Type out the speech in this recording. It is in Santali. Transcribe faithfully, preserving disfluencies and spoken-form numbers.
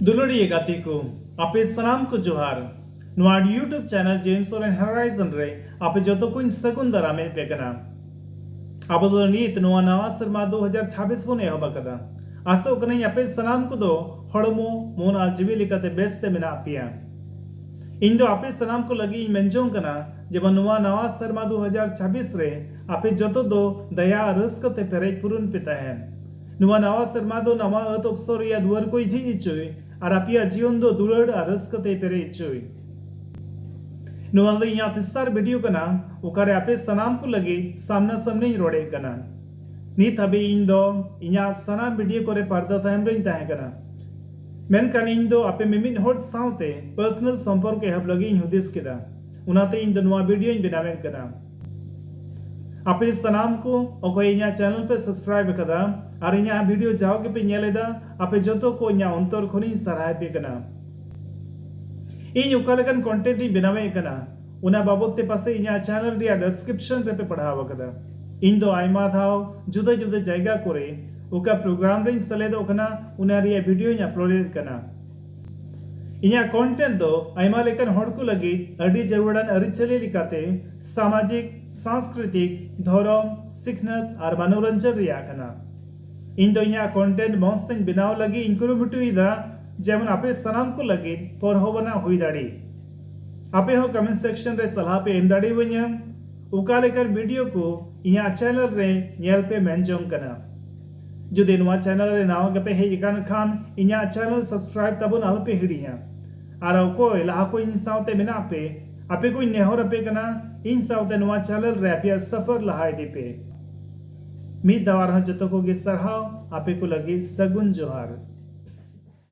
ᱫᱩᱞᱟᱹᱲᱤᱭᱟᱹ ᱜᱟᱛᱮ ᱠᱚ, ᱟᱯᱮ ᱥᱟᱱᱟᱢ ᱠᱚ ᱡᱚᱦᱟᱨ᱾ ᱱᱚᱣᱟ YouTube channel James Soren Horizon ᱨᱮ ᱟᱯᱮ ᱡᱚᱛᱚ ᱠᱚᱧ ᱥᱟᱹᱜᱩᱱ ᱫᱟᱨᱟᱢᱮᱫ ᱯᱮ ᱠᱟᱱᱟ᱾ ᱟᱵᱚ ᱫᱚ ᱱᱤᱛ ᱱᱚᱣᱟ ᱱᱟᱣᱟ ᱥᱮᱨᱢᱟ ᱫᱩ ᱦᱟᱡᱟᱨ ᱪᱷᱟᱵᱵᱤᱥ ᱵᱚᱱ ᱮᱦᱚᱵ ᱟᱠᱟᱫᱟ᱾ ᱟᱥᱚᱜ ᱠᱟᱹᱱᱟᱹᱧ ᱟᱯᱮ ᱥᱟᱱᱟᱢ ᱠᱚᱫᱚ ᱦᱚᱲᱢᱚ, ᱢᱚᱱ ᱟᱨ ᱡᱤᱣᱤ ᱞᱮᱠᱟᱛᱮ ᱵᱮᱥ ᱛᱮ ᱢᱮᱱᱟᱜ ᱯᱮᱭᱟ᱾ ᱤᱧ ᱫᱚ ᱟᱯᱮ ᱥᱟᱱᱟᱢ ᱠᱚ ᱞᱟᱹᱜᱤᱫ ᱤᱧ ᱢᱮᱱ ᱡᱚᱝ ᱠᱟᱱᱟ, ᱡᱮᱢᱚᱱ ᱱᱚᱣᱟ ᱱᱟᱣᱟ ᱥᱮᱨᱢᱟ ᱫᱩ ᱦᱟᱡᱟᱨ ᱪᱷᱟᱵᱵᱤᱥ ᱨᱮ ᱟᱯᱮ ᱡᱚᱛᱚ ᱫᱚ ᱫᱟᱭᱟ ᱟᱨ ᱨᱟᱹᱥᱠᱟᱹ ᱛᱮ ᱯᱮᱨᱮᱡ ᱯᱩᱨᱩᱱ ᱯᱮ ᱛᱟᱦᱮᱱ᱾ ᱱᱚᱣᱟ ᱱᱟᱣᱟ ᱥᱮᱨᱢᱟ ᱫᱚ ᱱᱟᱣᱟ ᱟᱹᱛ ᱚᱯᱥᱚᱨ ᱨᱮᱭᱟᱜ ᱫᱩᱣᱟᱹᱨ ᱠᱚᱭ ᱡᱷᱤᱡ ᱦᱚᱪᱚᱭ ᱟᱨ ᱟᱯᱮᱭᱟᱜ ᱡᱤᱭᱚᱱ ᱫᱚ ᱫᱩᱞᱟᱹᱲ ᱟᱨ ᱨᱟᱹᱥᱠᱟᱹ ᱛᱮᱭ ᱯᱮᱨᱮᱡ ᱦᱚᱪᱚᱭ᱾ ᱱᱚᱣᱟ ᱫᱚ ᱤᱧᱟᱹᱜ ᱛᱮᱥᱟᱨ ᱵᱷᱤᱰᱤᱭᱳ ᱠᱟᱱᱟ, ᱚᱠᱟᱨᱮ ᱟᱯᱮ ᱥᱟᱱᱟᱢ ᱠᱚ ᱞᱟᱹᱜᱤᱫ ᱥᱟᱢᱱᱟ ᱥᱟᱢᱱᱤᱧ ᱨᱚᱲᱮᱫ ᱠᱟᱱᱟ᱾ ᱱᱤᱛ ᱦᱟᱹᱵᱤᱡ ᱤᱧ ᱫᱚ ᱤᱧᱟᱹᱜ ᱥᱟᱱᱟᱢ ᱵᱷᱤᱰᱤᱭᱳ ᱠᱚᱨᱮ ᱯᱟᱨᱫᱟ ᱛᱟᱦᱮᱱ ᱨᱮᱧ ᱛᱟᱦᱮᱸ ᱠᱟᱱᱟ, ᱢᱮᱱᱠᱷᱟᱱ ᱤᱧ ᱫᱚ ᱟᱯᱮ ᱢᱤᱢᱤᱫ ᱦᱚᱲ ᱥᱟᱶᱛᱮ ᱯᱟᱨᱥᱚᱱᱟᱞ ᱥᱚᱢᱯᱚᱨᱠ ᱮᱦᱚᱵ ᱞᱟᱹᱜᱤᱫ ᱤᱧ ᱦᱩᱫᱤᱥ ᱠᱮᱫᱟ᱾ ᱚᱱᱟᱛᱮ ᱤᱧ ᱫᱚ ᱱᱚᱣᱟ ᱵᱷᱤᱰᱤᱭᱳᱧ ᱵᱮᱱᱟᱣᱮᱫ ᱠᱟᱱᱟ᱾ ᱟᱯᱮ ᱥᱟᱱᱟᱢ ᱠᱚ ᱚᱠᱚᱭ ᱤᱧᱟᱹᱜ ᱪᱮᱱᱮᱞ ᱯᱮ ᱥᱟᱵᱥᱠᱨᱟᱭᱤᱵ ᱟᱠᱟᱫᱟ ᱟᱨ ᱤᱧᱟᱹᱜ ᱵᱷᱤᱰᱤᱭᱳ ᱡᱟᱣ ᱜᱮᱯᱮ ᱧᱮᱞ ᱮᱫᱟ, ᱟᱯᱮ ᱡᱚᱛᱚ ᱠᱚ ᱤᱧᱟᱹᱜ ᱚᱱᱛᱚᱨ ᱠᱷᱚᱱᱤᱧ ᱥᱟᱨᱦᱟᱣ ᱯᱮ ᱠᱟᱱᱟ᱾ ᱤᱧ ᱚᱠᱟ ᱞᱮᱠᱟᱱ ᱠᱚᱱᱴᱮᱱᱴ ᱤᱧ ᱵᱮᱱᱟᱣᱮᱫ ᱠᱟᱱᱟ, ᱚᱱᱟ ᱵᱟᱵᱚᱫ ᱛᱮ ᱯᱟᱥᱮᱡ ᱤᱧᱟᱹᱜ ᱪᱮᱱᱮᱞ ᱨᱮᱭᱟᱜ ᱰᱮᱥᱠᱨᱤᱯᱥᱚᱱ ᱨᱮᱯᱮ ᱯᱟᱲᱦᱟᱣ ᱟᱠᱟᱫᱟ᱾ ᱤᱧ ᱫᱚ ᱟᱭᱢᱟ ᱫᱷᱟᱣ ᱡᱩᱫᱟᱹ ᱡᱩᱫᱟᱹ ᱡᱟᱭᱜᱟ ᱠᱚᱨᱮ ᱚᱠᱟ ᱯᱨᱳᱜᱨᱟᱢ ᱨᱮᱧ ᱥᱮᱞᱮᱫᱚᱜ ᱠᱟᱱᱟ, ᱚᱱᱟ ᱨᱮᱭᱟᱜ ᱵᱷᱤᱰᱤᱭᱳᱧ ᱟᱯᱞᱳᱰᱮᱫ ᱠᱟᱱᱟ᱾ ᱤᱧᱟᱹᱜ ᱠᱚᱱᱴᱮᱱᱴ ᱫᱚ ᱟᱭᱢᱟ ᱞᱮᱠᱟᱱ ᱦᱚᱲ ᱠᱚ ᱞᱟᱹᱜᱤᱫ ᱟᱹᱰᱤ ᱡᱟᱹᱨᱩᱲᱟᱱ ᱟᱹᱨᱤᱪᱟᱹᱞᱤ ᱞᱮᱠᱟᱛᱮ ᱥᱟᱢᱟᱡᱤᱠ, ᱥᱟᱝᱥᱠᱨᱤᱛᱤᱠ, ᱫᱷᱚᱨᱚᱢ, ᱥᱤᱠᱷᱱᱟᱹᱛ ᱟᱨ ᱢᱚᱱᱳᱨᱚᱧᱡᱚᱱ ᱨᱮᱭᱟᱜ ᱠᱟᱱᱟ᱾ ᱤᱧ ᱫᱚ ᱤᱧᱟᱹᱜ ᱠᱚᱱᱴᱮᱱᱴ ᱢᱚᱸᱡᱽ ᱛᱮᱧ ᱵᱮᱱᱟᱣ ᱞᱟᱹᱜᱤᱫ ᱤᱧ ᱠᱩᱨᱩᱢᱩᱴᱩᱭᱮᱫᱟ, ᱡᱮᱢᱚᱱ ᱟᱯᱮ ᱥᱟᱱᱟᱢ ᱠᱚ ᱞᱟᱹᱜᱤᱫ ᱯᱚᱨᱦᱚᱵᱟᱱᱟᱜ ᱦᱩᱭ ᱫᱟᱲᱮ᱾ ᱟᱯᱮ ᱦᱚᱸ ᱠᱚᱢᱮᱱᱴ ᱥᱮᱠᱥᱚᱱ ᱨᱮ ᱥᱟᱞᱦᱟ ᱯᱮ ᱮᱢ ᱫᱟᱲᱮᱭᱟᱹᱧᱟ, ᱚᱠᱟ ᱞᱮᱠᱟᱱ ᱵᱷᱤᱰᱤᱭᱳ ᱠᱚ ᱤᱧᱟᱹᱜ ᱪᱮᱱᱮᱞ ᱨᱮ ᱧᱮᱞ ᱯᱮ ᱢᱮᱱ ᱡᱚᱝ ᱠᱟᱱᱟ᱾ ᱡᱩᱫᱤ ᱱᱚᱣᱟ ᱪᱮᱱᱮᱞ ᱨᱮ ᱱᱟᱣᱟ ᱜᱮᱯᱮ ᱦᱮᱡ ᱟᱠᱟᱱ ᱠᱷᱟᱱ, ᱤᱧᱟᱹᱜ ᱪᱮᱱᱮᱞ ᱥᱟᱵᱥᱠᱨᱟᱭᱤᱵ ᱛᱟᱵᱚᱱ ᱟᱞᱚᱯᱮ ᱦᱤᱲᱤᱧᱟ᱾ ᱟᱨ ᱚᱠᱚᱭ ᱞᱟᱦᱟ ᱠᱷᱚᱱ ᱤᱧ ᱥᱟᱶᱛᱮ ᱢᱮᱱᱟᱜ ᱯᱮ, ᱟᱯᱮ ᱠᱚᱧ ᱱᱮᱦᱚᱨ ᱟᱯᱮ ᱠᱟᱱᱟ, ᱤᱧ ᱥᱟᱶᱛᱮ ᱱᱚᱣᱟ ᱪᱮᱱᱮᱞ ᱨᱮ ᱟᱯᱮᱭᱟᱜ ᱥᱟᱯᱷᱟᱨ ᱞᱟᱦᱟ ᱤᱫᱤ ᱯᱮ᱾ ᱢᱤᱫ ᱫᱷᱟᱣ ᱟᱨᱦᱚᱸ ᱡᱚᱛᱚ ᱠᱚᱜᱮ ᱥᱟᱨᱦᱟᱣ, ᱟᱯᱮ ᱠᱚ ᱞᱟᱹᱜᱤᱫ ᱥᱟᱹᱜᱩᱱ ᱡᱚᱦᱟᱨ᱾